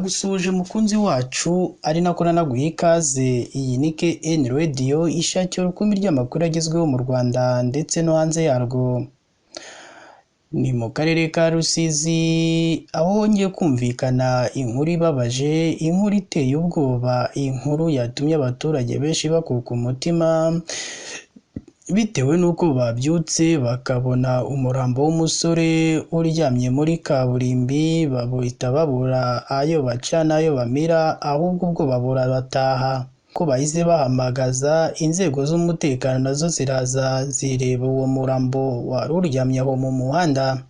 Ndagusuhuje mukunzi wacu ari nako nanaguha ikaze, iyi ni KN Radio ishakira urukumbi ry'amakuru agezweho mu Rwanda ndetse no hanze yarwo. Ni mu karere ka Rusizi aho hongeye kumvikana inkuru ibabaje, inkuru iteye ubwoba, inkuru yatumye abaturage benshi bakuka umutima bitewe n'uko babyutse bakabona umurambo w'umusore uryamye muri kaburimbi, bahita babura ayo baca n'ayo bamira, ahubwo ubwo babura bataha. Ko bahise bahamagaza inzego z'umutekano nazo ziraza zireba uwo murambo wari uryamye aho mu muhanda.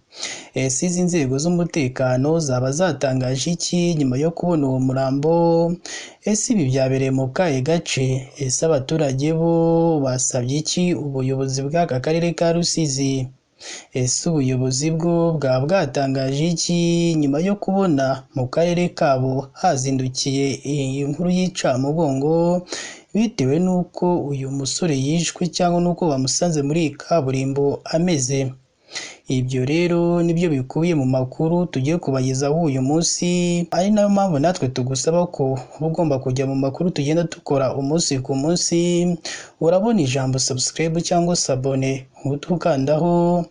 Ese izi nzego z'umutekano zaba zatangaje iki nyuma yo kubona uwo murambo? Ese ibi byabereye mu kahe gace? Ese abaturage bo basabye iki ubuyobozi bw'aka karere ka Rusizi? Ese ubuyobozi bwo bwaba bwatangaje iki nyuma yo kubona mu karere kabo hazindukiye iyi nkuru y'incamugongo bitewe n'uko uyu musore yishwe cyangwa n'uko bamusanze muri iyi kaburimbo ameze? Ibyo rero nibyo bikubiye mu makuru tugiye kubagezaho uyu munsi, ari nayo mpamvu natwe tugusaba ko uba ugomba kujya mu makuru tugenda dukora umunsi ku munsi, urabona ijambo subscribe cyangwa s'abone uhite ukandaho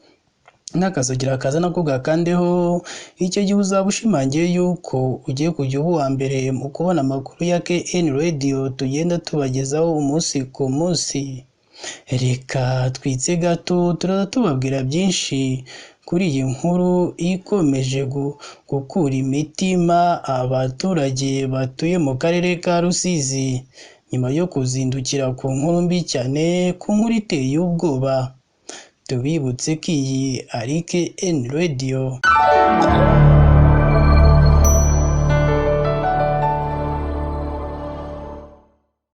n'akazugira kaza nako gakandeho, icyo gihe uzaba ushimangiye yuko ugiye kujya uba uwa mbere mu kubona amakuru ya KN Radio tugenda tubagezaho umunsi ku munsi. Reka twitse gato turaza tubabwira byinshi kuri iyi nkuru ikomeje gukura imitima abaturage batuye mu karere ka Rusizi nyuma yo kuzindukira ku nkuru mbi cyane, ku nkuru iteye ubwoba. Tubibutse ko iyi ari KN Radio.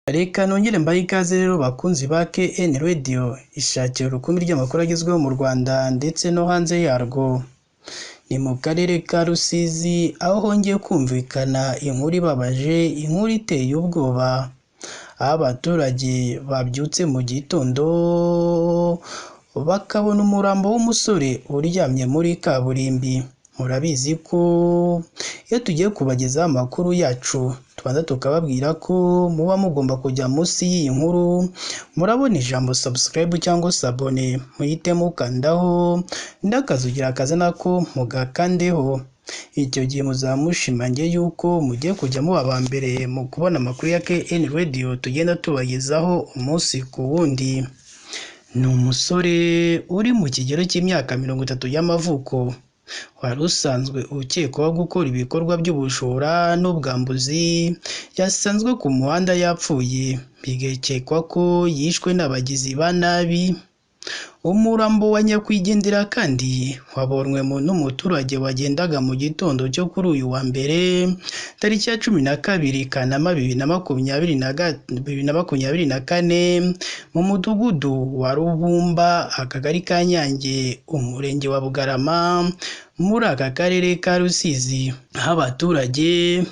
Reka nongere mbahe ikaze rero bakunzi ba KN Radio, ishakira urukumbi ry'amakuru agezweho mu Rwanda ndetse no hanze yarwo. Ni mu karere ka Rusizi aho hongeye kumvikana inkuru ibabaje, inkuru iteye ubwoba, aho abaturage babyutse mu gitondo bakabona umurambo w'umusore uryamye muri kaburimbi. Murabizi ko iyo tugiye kubagezaho amakuru yacu tubanza tukababwira ko muba mugomba kujya munsi y'iyi nkuru, murabona ijambo subscribe cyangwa s'abone muhite mukandaho n'akazugira kaza nako mugakandeho. Icyo gihe muzaba mushimangiye yuko mugiye kujya muba aba mbere mu kubona amakuru ya KN Radio tugenda tubagezaho umunsi ku wundi. Ni umusore uri mu kigero cy'imyaka 30 y'amavuko, wari usanzwe ukekwaho gukora ibikorwa by'ubujura n'ubwambuzi, yasanzwe ku muhanda yapfuye, bigakekwa ko yishwe n'abagizi ba nabi. Umurambo wa nyakwigendera kandi wabonwe n'umuturage wagendaga mu gitondo cyo kuri uyu wa mbere tariki ya 12 Kanama 2024 mu mudugudu wa Rubumba, akagari ka Nyange, umurenge wa Bugarama, muri aka karere ka Rusizi, aho abaturage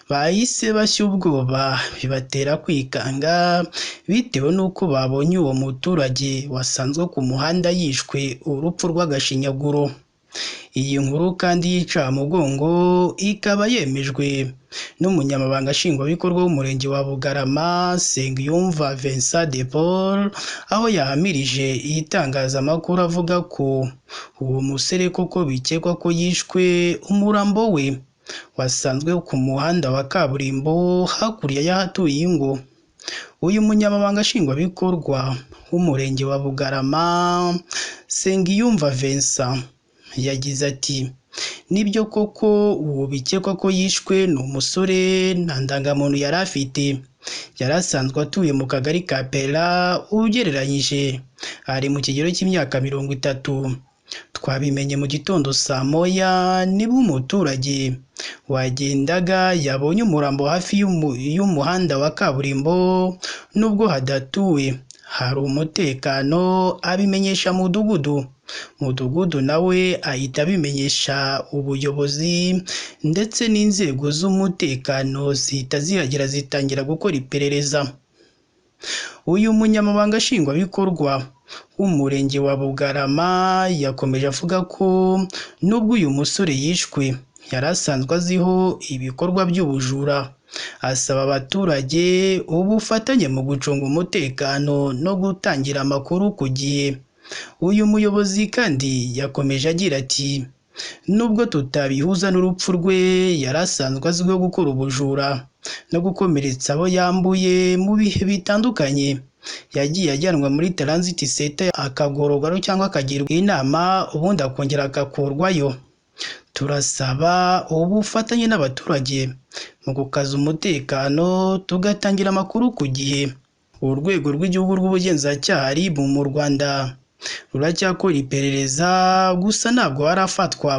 bahise bashya ubwoba bibatera kwikanga bitewe n'uko babonye uwo muturage wasanzwe ku muhanda yishwe urupfu rw'agashinyaguro. Iyi nkuru kandi y'incamugongo ikaba yemejwe n'umunyamabanga nshingwabikorwa w'umurenge wa Bugarama, Nsengiyumva Vincent de Paul, aho yahamirije itangazamakuru avuga ko uwo musore koko bikekwa ko yishwe, umurambo we wasanzwe ku muhanda wa kaburimbo hakurya y'ahatuye ingo. Uyu munyamabanga nshingwabikorwa w'umurenge wa Bugarama, Nsengiyumva Vincent, yagize ati: "Nibyo koko uwo bikekwa ko yishwe ni umusore, nta ndangamuntu yari afite, yari asanzwe atuye mu kagari ka Pera, ugereranyije ari mu kigero cy'imyaka 30. Twabimenye mu gitondo saa moya nibwo umuturage wagendaga yabonye umurambo hafi y'umuhanda wa kaburimbo, nubwo hadatuwe hari umutekano, abimenyesha mudugudu. Mudugudu nawe ahita abimenyesha ubuyobozi ndetse n'inzego z'umutekano zihita zihagera zitangira gukora iperereza." Uyu munyamabanga nshingwabikorwa w'umurenge wa Bugarama yakomeje avuga ko nubwo uyu musore yishwe Yari asanzwe aziho ibikorwa by'ubujura. Asaba abaturage ubufatanye mu gucunga umutekano no gutangira amakuru ku gihe. Uyu muyobozi kandi yakomeje agira ati: "Nubwo tutabihuza n'urupfu rwe, yari asanzwe azwiho gukora ubujura no gukomeretsa abo yambuye mu bihe bitandukanye. Yagiye ajyanwa muri Transit Center akagororwa cyangwa akagirwa inama, ubundi akongera agakurwayo. Turasaba ubufatanye n'abaturage mu gukaza umutekano, tugatangira amakuru ku gihe." Urwego rw'Igihugu rw'Ubugenzacyaha RIB mu Rwanda ruracyakora iperereza, gusa ntabwo harafatwa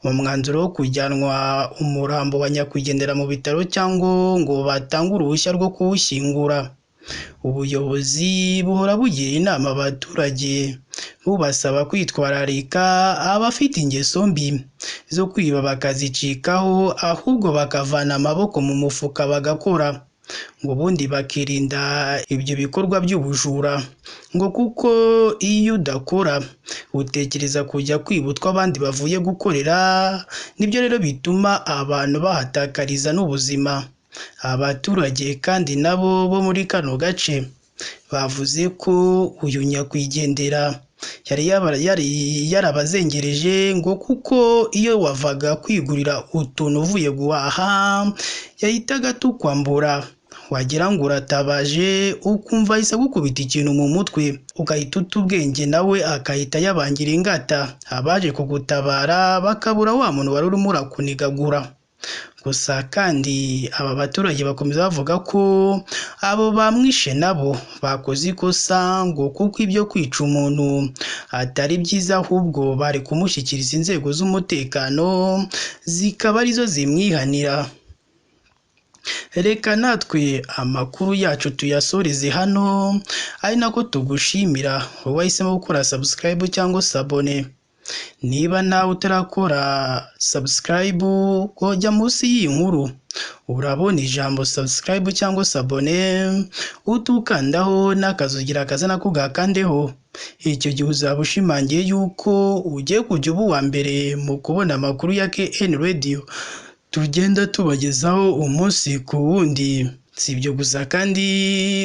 umwanzuro wo kujyanwa umurambo wa nyakwigendera mu bitaro cyangwa ngo batange uruhushya rwo kuwushyingura. Ubuyobozi buhora bugira inama abaturage, bubasaba kwitwararika abafite ingeso mbi zo kwiba bakazicikaho, ahubwo bakavana amaboko mu mufuka bagakora, ngo ubundi bakirinda ibyo bikorwa by'ubujura, ngo kuko iyo udakora utekereza kujya kwiba utwo abandi bavuye gukorera, nibyo rero bituma abantu bahatakariza n'ubuzima. Abaturage kandi nabo bo muri kano gace bavuze ko uyu nyakwigendera yari yarabazengereje, ngo kuko iyo wavaga kwigurira utuntu uvuye guhaha yahitaga tukwambura, wagira ngo uratabaje ukumva ahise agukubita ikintu mu mutwe ugahita uta ubwenge, nawe agahita yabangira ingata, abaje kugutabara bakabura wa muntu wari urimo urakunigagura. Gusa kandi aba baturage bakomeza bavuga ko abo bamwishe nabo bakoze ikosa, ngo kuko ibyo kwica umuntu atari byiza, ahubwo bari kumushyikiriza inzego z'umutekano zikaba arizo zimwihanira. Reka natwe amakuru yacu tuyasoreze hano, ari nako tugushimira wowe wahisemo gukora subscribe cyangwa s'abone. Niba nawe utarakora subscribe, jya munsi y'iyi nkuru urabona ijambo subscribe cyangwa s'abone, utukandaho n'akazugira kaza nako gakandeho. Icyo gihe uzaba ushimangiye yuko ugiye kujya uba uwa mbere mu kubona amakuru ya KN Radio tugenda tubagezaho umunsi ku wundi. Si ibyo gusa kandi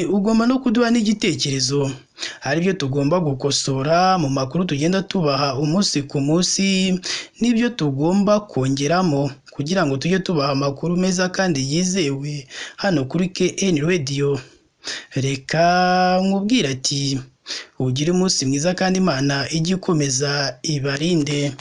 ugomba no kuduha n'igitekerezo, aribyo tugomba gukosora mu makuru tugenda tubaha umunsi ku munsi, n'ibyo tugomba kongeramo kugira ngo tujye tubaha amakuru meza kandi yizewe hano kuri KN Radio. Reka nkubwire ati ugire umunsi mwiza kandi Imana ijye ikomeza ibarinde.